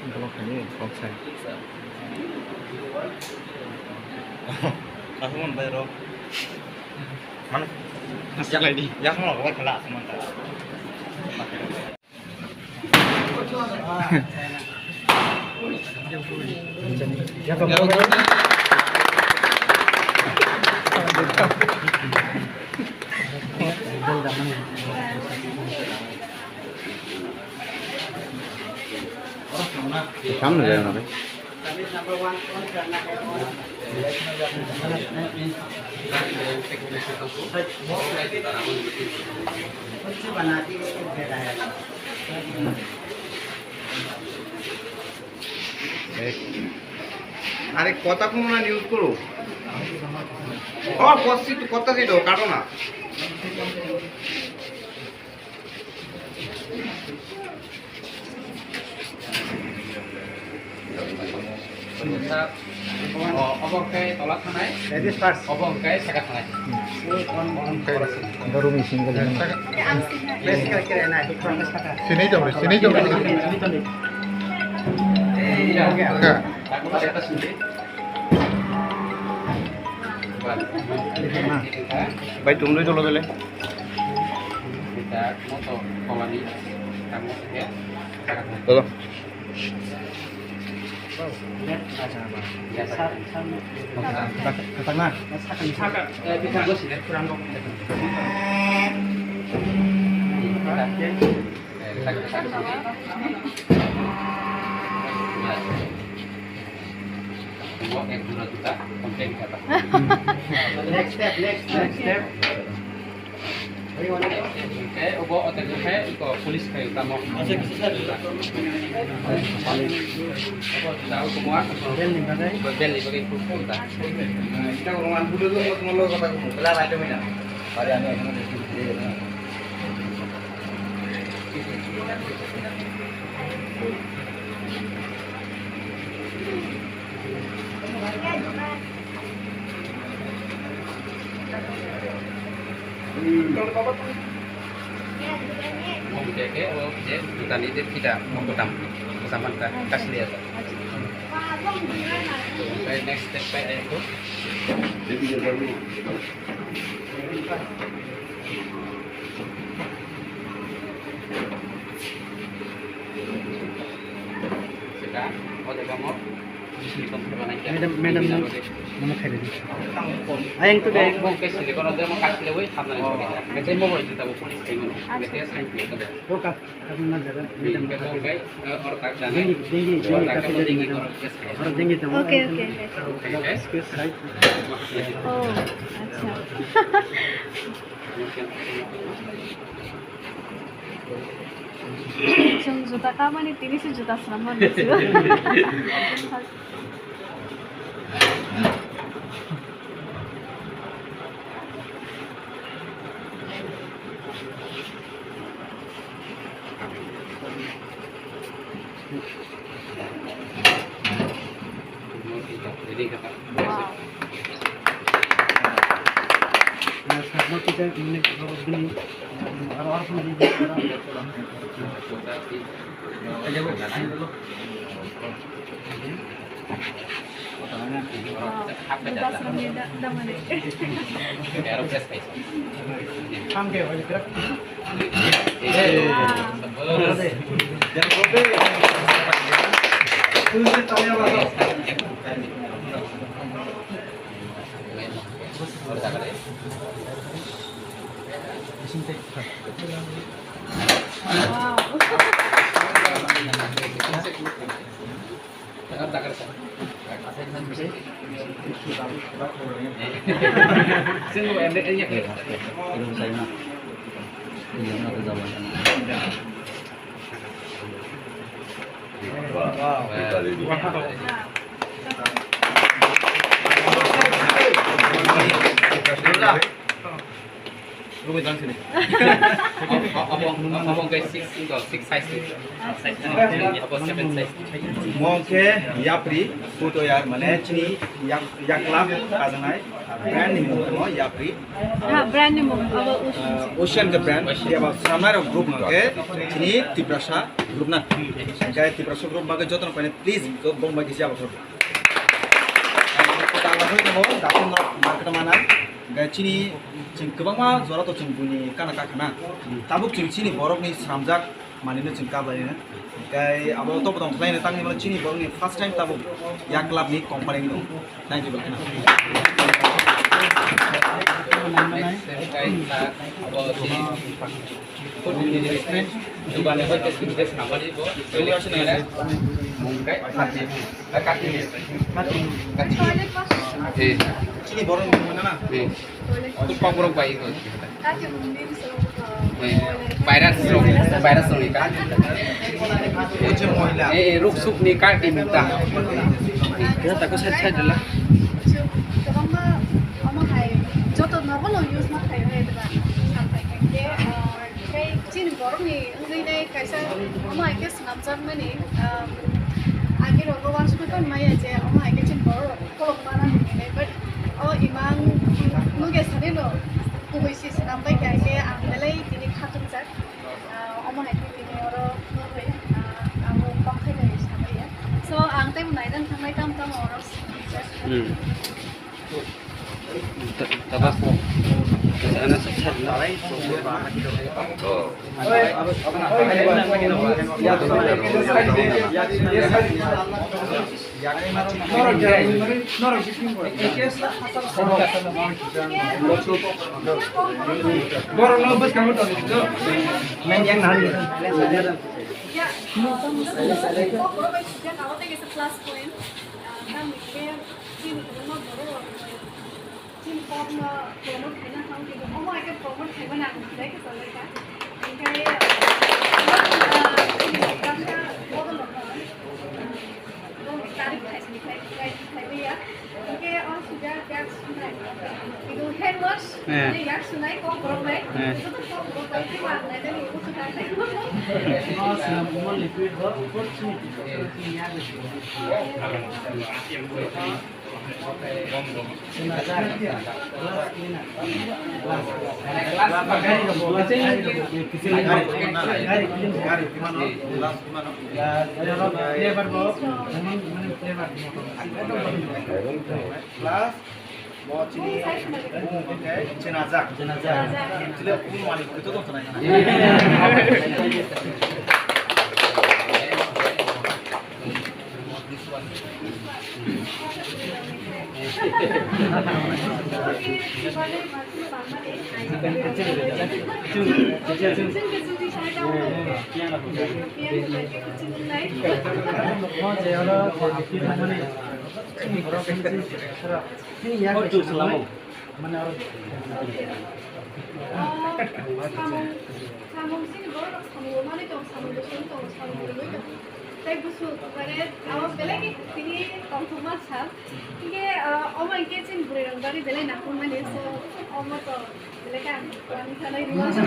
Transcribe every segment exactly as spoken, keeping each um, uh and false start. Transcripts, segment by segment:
Kok kok sai. Aku mon bai ro. Mana? Yak lai di. Yak mau kau kala aku mana? Kam na jana. আরে কথা কোনো না ইউজ করো। ও, কথা দিত, কথা দিত, কাটো না। Obo hwnkhe tola thanai. Ladies first. Obo hwnkhe saka thanai. Obo hwnkhe. Oro machine ko. Sini jom, sini jom. Sini jom. Bai, tumlui dolo dele. Kita moto kolani, kamu sekian. Dolo. Next step, next, next step. Oke, obo hotel khe iko police khai tamo. Acha kisa sir. Obo tao kumwa. Bel ni bagai. Bel ni bagai iko khai ta. Ita ko man budo do mo lo kota ko bela bai to mina. Pare ami ekhone. Mom keke o je dutani de pita mom kutam kutam ka kasli asa. Next step kai ayo. Madam, madam, nang, nang khairidi. Ayang tu deh. Oke, sini kalau dia mau kasih lewat, sama lagi. Macam mau itu tahu police kayak mana? Macam saya itu. Oke. Dengi, dengi, dengi, kafe dengi, madam. Oro dengi tongo. Oke, oke, oke. Excuse, right? Oh, acha. Chwng juta kamani tini se juta swnam mani se. Omo, omo, omo, omo khe six, six size ni. Omo seven size. Mo khe yapri, puto yar, mane chini yak, yaklap kajanai, brand ni mung mo yapri. Ha, brand ni mung, abo Ocean. Uh, Ocean ke brand, ya ba samai rok group mo khe chini Tiprasa group na. Khe Tiprasa group ma khe joto no khe please, to bong bai khe siya ba. Tala hoi mo, datin no market mana. Khe chini, chini kwbangma jora to chini buni kana kakhana. Tabuk chini, chini borok ni sramjak manino chwng kabaio. Tei abo to bodong khlaino tangni mano chini borokni first time tabuk yak club ni company no. Thank you, Balkana. Eh. Chini borok ni mano na? Eh. Tupang borok bai ko. Eh, virus rok, virus rok ni ka. Oje moila. Eh, eh, ruk suk ni ka ti muta. Kaya tako side side la. Kwbangma omo hai joto normal o use ma khaio hai diba. Sampai khe, ah, tei chini borok ni wngwi nai kaisa omo hai khe swnamjakmani, ah, agi rogo wansukmani maya je omo hai khe chini borok rok. Kolok mana hinwi, but o imang nugya sani no kubui si swnam bai kha khe ang belai tini khatung jak. Ah, omo hai khe tini oro nugwi, ah, abo tongthai bai sabai ya. So ang tei bo naidang thangnai tamo tamo oro swnam jak. Hmm. Tabas. Ano sa sa. Borok no bwskango tongwi tong. Nang yang nang. Chini kok no promote khaina thang, kintu omo hai khe promote khaimani ang belai khe chajak kha. Hinkhe, ah, chini program kha bodol rok no, ah, bo tarif khai sini khai, khai, khai ya. Hinkhe o suja yak sunai. Kintu hand wash, eh, yak sunai kok borok bai. Eh. Joto kok borok bai khe ma nai nai bo suja khai. Plus, mo chini, mo khe jenajak. Jenajak. Chile, um, mani, kito to tanai. Mane oro samung, samung sini borok rok samung rwmani tong, samung rwmani tong, samung rwmani tong. Tei busu mane abo belai khe tini tongthokma sal. Hinkhe, ah, omo hinkhe chini bwrwi rok bagwi belai nangkukmani, so omo to belai khe ang ani sanai rwmani.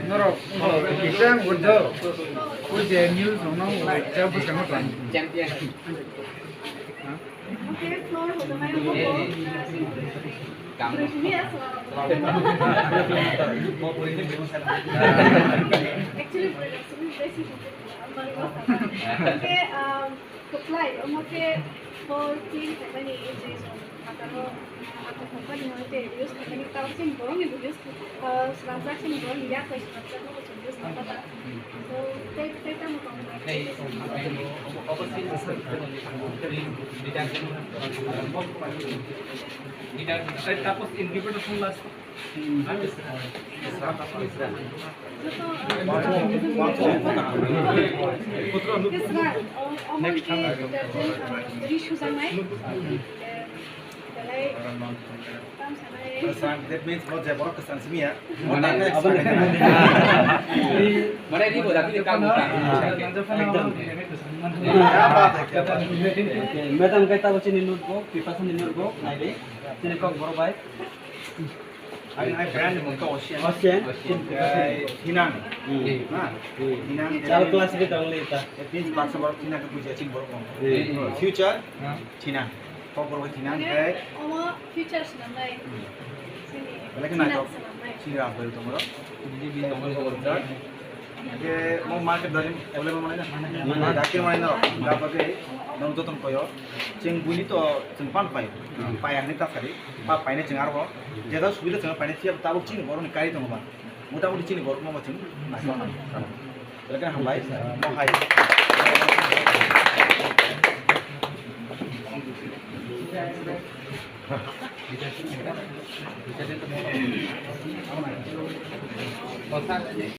Norok, oh, exam window. Ui je news ono, ui je bwskango tong. Champion. Ha? Okay, floor hodo mai mo. Bwrwi simi aso. Actually, bwrwi simi besi. Okay, um, Kwplai, omo khe fourteen phaimani injuries rok phataro, ah, ako company hwnwi tei use khaimani tei chini borokni bo use, ah, swnamjak chini borokni yak bai swnamjak no bo chwng use khaimani. So, tei, tei tamo tongmani? Tei tapos inhibitor song last. Kwchang, that means bo je borok kwchang simi ya. Mane, abo ni. Mane, ri bo dati ni kamu ta. Ekdom. Kya baat hai, kya baat hai. Okay, madam, kaya tabo chini notebook, preparation ni notebook, nai de. Chini kok borok bai. Ani, ani brand ni mung to Ocean. Ocean. Eh, Hinang. Hmm. Na? Hmm. Hinang. Chal class ni tong le ta. That means baksa borok Hinang ke puja chini borok kong. Hmm. Future. Thina, kok borok thina, hwnkhe omo future swnamnai. Hmm. Chini belai kheno thina naithok. Swnamnai. Chini rang bai tongro. Bini bini tongro borok. Hwnkhe mo market dali available manai na? Manai. Dakti manai no, gabagwi nong joton koyo. Chwng buini to chwng pan pai. Hmm. Pai ani ta sari. Pa paine chwng arbo. Jeda subida chwng paine thiya tabuk chini borok ni kari tongo ba. Motamuti chini borok no chwng naikha. Belai kheno hambai. Mo hai.